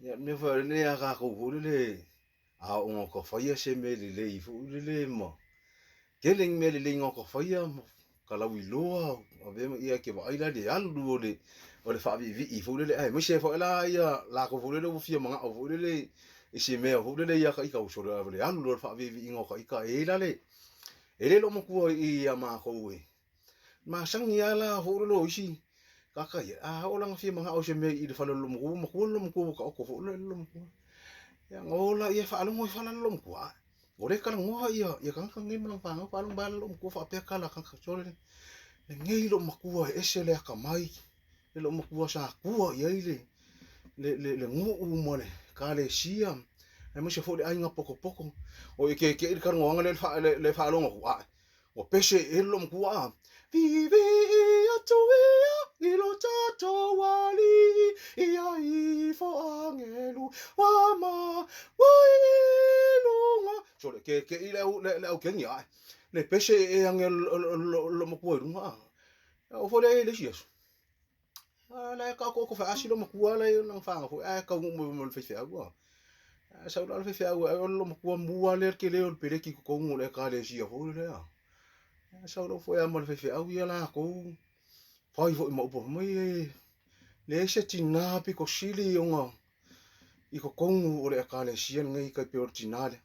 Ia, le mea foi lenei a tatou foi lele, a oo ina ta faia se mea lelei foi lele ma tele ni mea lelei na ta faia ma talauiloa avea ma ia e te vaai la i le alu o le o le faaviivii foi lele aemaise foi la ia latou foi lele ua fia manao foi lele i se mea foi lele ia ta ita ua solo le alu o le faaviiviiga o ta ita. E i ai la le e le loomatua i i ia matou e masani lava la foi lele o isi tagata ia, a oo la ina fia manao i se mea i le fale o le loomatua, ua matua le loomatua ua taoto foi le loomatua. Ia ona o lea faalogo ifo la le loomatua, ae ua le talanoa ia tagata nei ma lana fanau, faalogo mai lava le loomatua faapea tala a tagata, sole, lenei loomatua e ese le atamai, le loomatua sa tua i ai le nuu ma le ekalesia, aemaise foi le aiga potopoto. O i keke'i le talanoaga lea le faalogo atu, ae Ua pese i le loomatua a. Viivii atu ia i lo tatou Alii ia ifo agelu ua maua i luga. Sole, keke'i le aukeni ae. Le pese e age loomatua i luga a. Oo foi lea i le isi aso. A la e taotooto faasi loomatua la e i lana fanau foi ae taunuu mai ma le faifeau a. Ae sau la le faifeau e ai o le loomatua mua lea le tele o le peleki i totonu o le ekalesia foi lea. Ae sau loa foi lava ma le faifeau ia latou fai foi ma upu fai mai e leai se tina pito sili ona i totonu o le ekalesia lenei tai pei o le tina lea.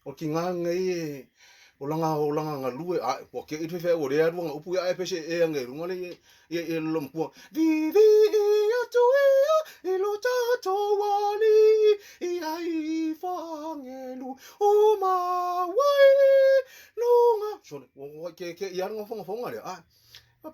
O le tina lenei e o lana olaga galue ae ua te i le faifeau o lea e alu ana upu ia ae pese e ane i luga le ia ia le loomatua Viivii atu ia i lo tatou Alii ia ifo agelu uma ua i luga. Sole, ua keke'i lava le nofonofoga lea ae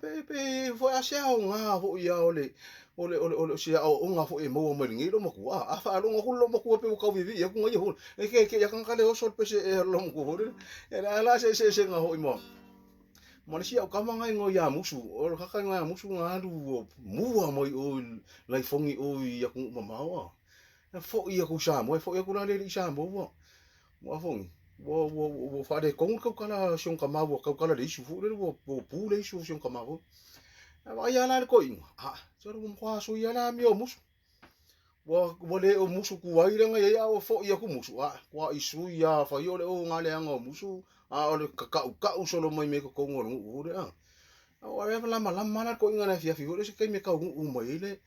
Pe pe foi a se aoga foi ia o le o le o le o se aoaoga foi e maua mai lenei loomatua. A faalogo atu le loomatua pe ua tau viivii atu na ia foi. E keke'i lava tagata le oso le pese ea o le loomatua foi lele. Ia le a la se eseesega foi ma ma le isi au tama na igoa ia Musu. O le tagata igoa ia Musu na alu mua mai o i laifogi o i atunuu mamao a. E foi atu i Samoa, e foi atu la le i Samoa ua ua foi ua ua ua faaletonu le tautala a si ona tama ua tautala i le isu foi lele ua ua pu le isu o si ona tama foi. Ae vaai lava la le toeaina, a, sole ua matua sui lava le amio o Musu. Ua ua le o Musu tuai lea na i ai a ua foi atu Musu, a, tuai sui lava fai o le ogaleaga o Musu, a o le kakaukau solo mai mea i totonu o le nuu foi lea. A ua lamalama la le toeaina i le afiafi foi lea se taimi e taunuu mai ai le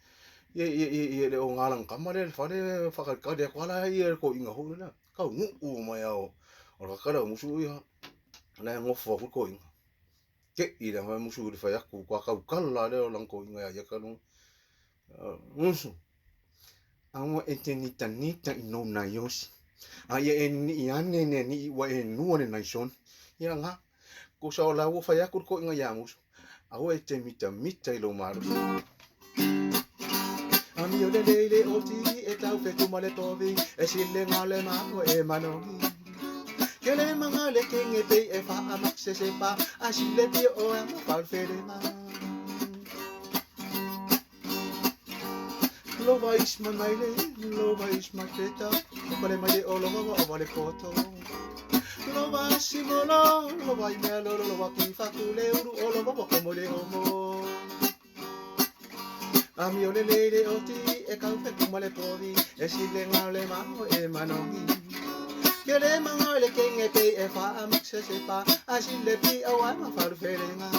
ia ia ia le oga lana tama lea i le fale faatalitali atu lava la ia le toeaina foi lea. Taunuu mai lava o le tagata lea o Musu ia, o la e nofo atu le toeaina. Te'i le aga Musu i le fai atu, matua tautala lava lea o lana toeaina ia ia talu. Musu, aua e te nitanita i nou naiosi, a ia e ninii ane ne nii ua e nua le naisoni. Ia na, tusa o la ua fai atu le toeaina ia Musu, aua e te mitamita i lou malosi. Amio le lei le oti e tau fetu ma le tovi e sile nga le mano e manogi. Ke le manga le kenge pei e fa a mak se se pa a sile pio o a ma faul fele ma. Lova is my maile, lova is my feta, o pale mai le o lova wa o vale poto. Lova simolo, lova i mea lolo, lova ki faku le uru o lova wa komo le omo. Amio le le le oti e kau fe kuma le povi e sile ngau le mango e manogi. Ke le mango le kenge pe e fa a mak se se pa a sile pi o a ma faru fele nga.